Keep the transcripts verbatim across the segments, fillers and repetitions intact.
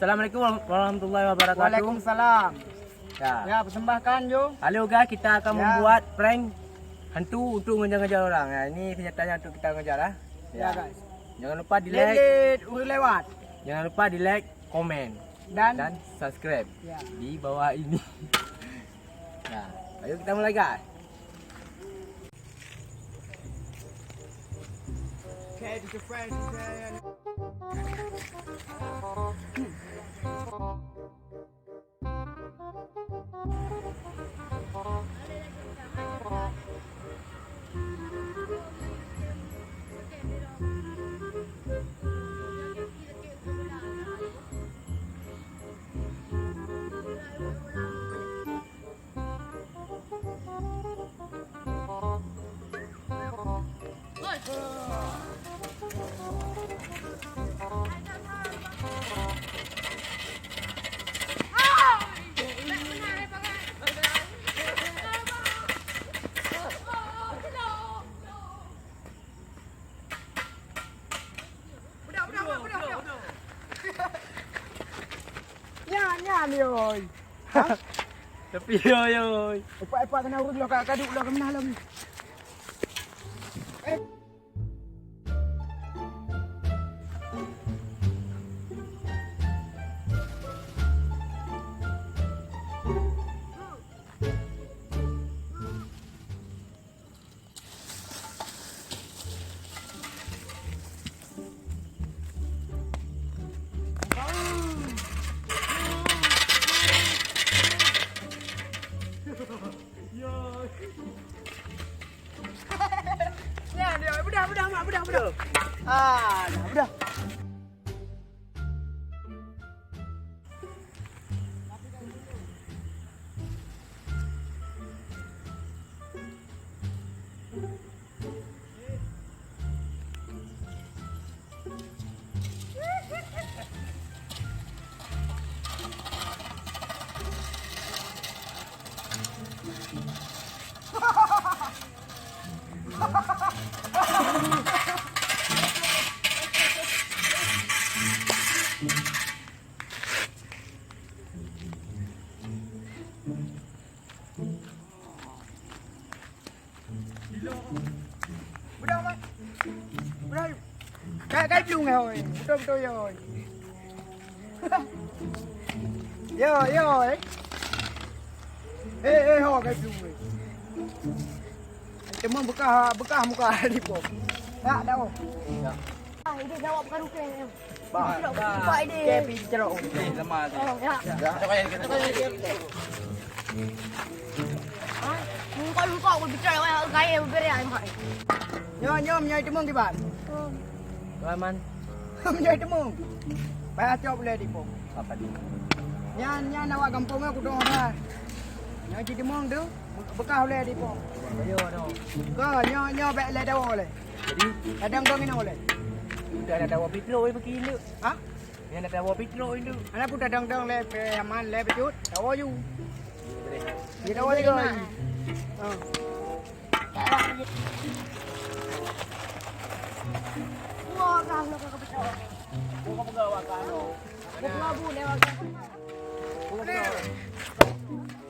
Assalamualaikum warahmatullahi wabarakatuh. Waalaikumsalam. Ya. Ya, persembahkan, Jo. Halo, guys, kita akan Ya. membuat prank hantu untuk ngejar-ngejar orang. Ya, ini senjatanya untuk kita ngejar, ah. Ya, Ya. guys. Jangan lupa di-like. Lelet, urus lewat. Jangan lupa di-like, komen, Dan? dan subscribe Ya. di bawah ini. Nah, ayo kita mulai, guys. Nyan, nyan, yoi. Tapi yoi, yoi. Epak-epak kena urut lo, ka, kaduk lo, kemana lo ni? Eh. Ya, ya, udah, udah, Mak, udah, udah. Ah, dah, udah. Budak, Mat. Budak. Kai, kai plueng, eh, oi. Beutôi, beutôi, ya, oi. Yo, yo, eh. Eh, eh, ho, kai plueng, eh. Cuma bekah, bekah muka di pom. Tak, tak, oh. Ah, ini jawab bukan rukun, ya. Bah, bah. Pak ini. Kayak pi cerok. Eh, lemah tu. Oh, ya. Ya. Coba yang kita. Coba yang kita. Ha? Muka luka aku bicara orang kaya berbeda ai mai. Nyoe, nyoe, nyoe teumong kiban. Oh. Wah, man. Nyoe teumong. Payah cok boleh dipong. Apa tu? Nyan, nyan awak gampông aku dong dah. Nyoe ji teumong tu, bekah boleh dipong. Ayo, aduh. Ka, nyoe, nyoe bek le dawa le. Jadi? Kadang dong ino le. Udah ada dawa pitlo, eh, bagi induk. Ha? Nyan ada dawa pitlo induk. Anak pun kadang dong le, pe aman le becut. Dawa ju. Boleh. Dia dawa le. Ha. Wah, kah lo ka pecah. Buka, buka, buka. Buka, Bu, lewat.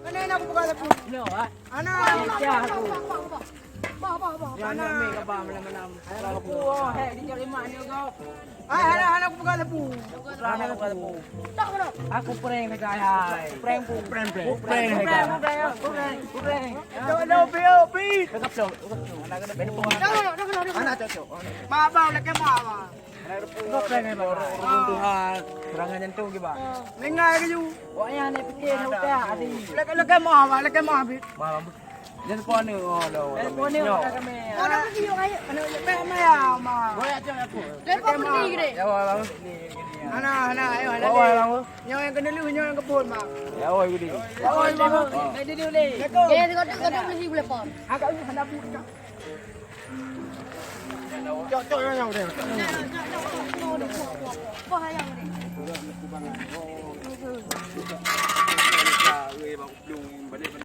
Mana nak buka lagu? Lo, ah. Ana. Pecah aku. Bah, bah, bah. Dia nak ambil gambar malam-malam. Aku, oh, hek, dia cari mak dia kau. Ah, hana, hana aku peugah leupeu. Hana aku peugah leupeu. Aku prank sagai, hai. Prank pu, prank, prank. Prank, prank, prank, prank. Jom, jom, pi, pi. Dekat peluk, dekat peluk. Anak kena benda. Dah, dah, dah, dah, dah. Anak cocok. Mak abang, lakèe mak abang. Kau prank, eh, bang? Orang Tuhan. Serangan jantung ke, bang? Mengai ke you? Wak yang nak fikir, nak utak, hati. Lakèe, lakèe mak abang, lakèe mak abang. Mak abang. Jangan kau ni, oh, dah, dah, dah, dah. Mana pergi, yuk, ayo. Mana, yuk, dah, maya, ma. Boy, aja aku. Dah, kau pergi, gede. Ya, wah, bang. Ana, ana, ayo, ana. Wah, bang. Nyoe nyang keuneulheueh, nyoe nyang keupon, ma. Ya, wah, gede. Ya, wah, bang. Dah dulu, deh. Assalamualaikum. Dah, dah, dah, dah, dah, dah, dah. Agak ni, ada bu. Cok, cok, yang, yang, yang. Wah, yang ni. Balik, balik.